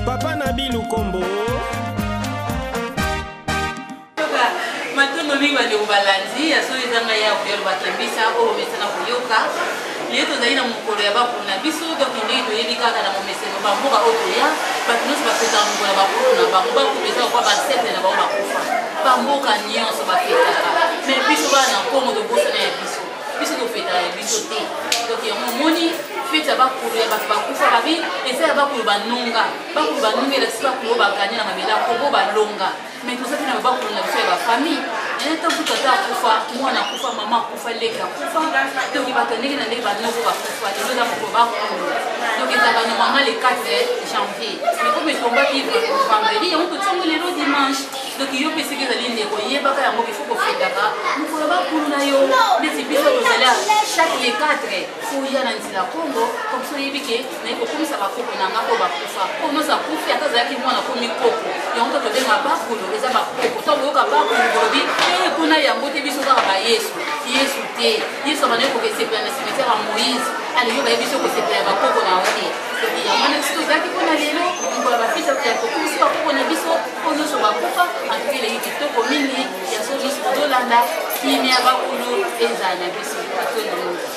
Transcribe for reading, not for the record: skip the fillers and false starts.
Papa na bilukombo. Matondo mingi bandeko balandi ya solo, eza ngai ya koya bakembisa oyo bomesana koyoka. Lelo tozali na mokolo ya bakulu na biso. Donc ndenge toyebi kaka na momeseno, bamboka oyo toya, bato nyonso bafetaka mokolo ya bakulu na bango. Bakulu eza lokwa baancêtres na bango bakufa. Bamboka nyonso bafetaka, mais biso bana na Kongo tobosana ya biso. Biso tofetaka ya biso te. Donc yango omoni, fête ya bakulu ya bato bakufa, babi eza ya bakulu banonga. Bakulu banonga elakisi bakulu oyo baganye na mabele ya Kongo, balonga. Mais tozaki na bakulu na biso ya bafamille. Ntango tata akufa, mwana akufa, mama akufa, leki akufa, donc bato ndenge na ndenge, banoko bakufa. Lelo eza mokolo bakulu, donc ezalaka normalement le 4 janvier, mais comme etombaki vendredi, yango totiango lelo dimanche. Donc yo mpe soki ezali ndeko, yebaka yango, il faut kofetaka mokolo bakulu na yo. Neti biso tozali chaque le 4, oya na nzela Kongo, comme so oyebi ke naye kokomisa bakoko na nga oyo bakufa. Oyo nyonso akufi, ata azalaki mwana, komi koko. Yango to tobenga bakulu, eza bakoko. To boyoka bakulu, bolobi e kuna yango te. Biso kaka bayesu, Yesu te. Yesu abandaki kokesepela na cimetière ya Moïse. Ale yo bayebi biso kosepela ya bakoko na yo te. Soki yango wana, biso tozalaki mpona lelo mokolo ya bafête ya kokomisi bakoko na biso oyo nyonso bakufa. Antuka eleki kitoko mingi. Ya so nyonso tozolanda, kimia bakulu ezala na biso. Atondi mingi.